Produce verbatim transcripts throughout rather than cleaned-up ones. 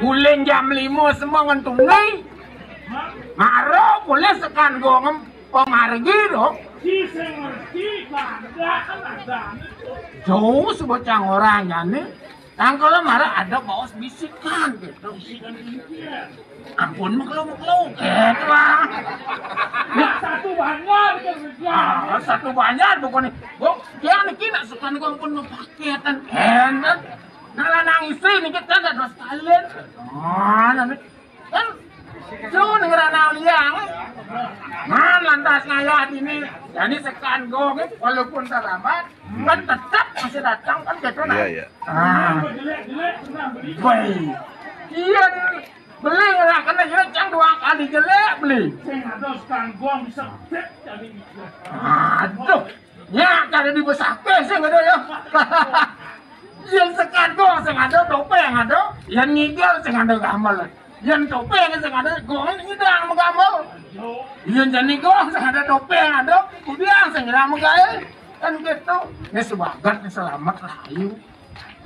Ulin jam lima semua ngentungi. Mara boleh sekan gongem pengargi do. Si sing ngerti kandak kan ada. Jauh sebocang orang jani. Tangkal mara ada baos bisikan gitu. Bisikan ini. Ampun, meklo-meklo gitu lah. Satu banjar kan. Ah, satu banjar pokoknya. Bu, dia niki nak sekan gong pun paketan. Enak. Nah, lanang istri niki kan ada sekalian. Mana nih? Kan jauh nih ranau liang. Man lantas ngayah ini. Jadi sekan gong walaupun terlambat kan tetap masih datang kan gitu nah. Iya, iya. Ah. Baik. Iya, beli ngerah kena jelek cang dua kali jelek beli. Sing ada sekan gong bisa cek jadi. Aduh. Ya, kada dibesake sing ada ya. Yang sekan gong sing ada topeng ada, yang ngigel sing ada gamel. Yang topeng sing ada gong ngidang megamel. Yang jani gong sing ada topeng ada, kudiang sing ada megael. Kan gitu. Ini sebagat, ini selamat lah, ayo.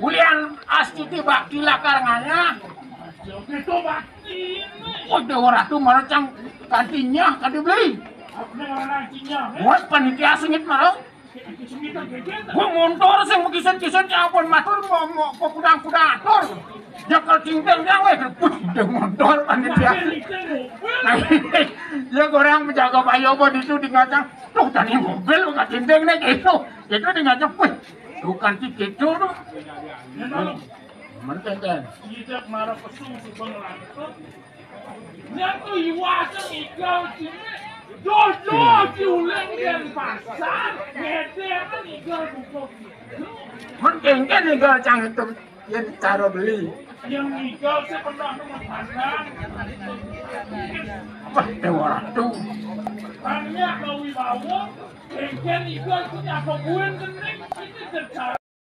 Ulian astiti bakti lakar ngayah. Gitu bakti. Oh, Dewa Ratu mana cang kantinya kada beli. Apa yang kantinya? Buat panitia sengit mana? Gua montor sing bekisan-kisan ya ampun matur mau mau kok kudang-kudang atur. Jakal cingkang ya weh, puh, udah montor panitia. Nah, ya orang menjaga bayo apa itu di ngacang. Tuh tadi mobil nggak cinteng nih gitu. Itu di ngacang, wih, bukan sih gitu tuh. Mantap kan? Tidak marah pesung subang lantuk. Nyatu iwasa igal sini. Jojo diulang dan pasar. Ngedek igal buka. Mungkin kan igal cang itu yang cara beli. Yang igal sih pernah nemu pasar. Wah, Dewa Ratu. Tanya Bawi Bawo. Engken iku aku nyapa buin kening.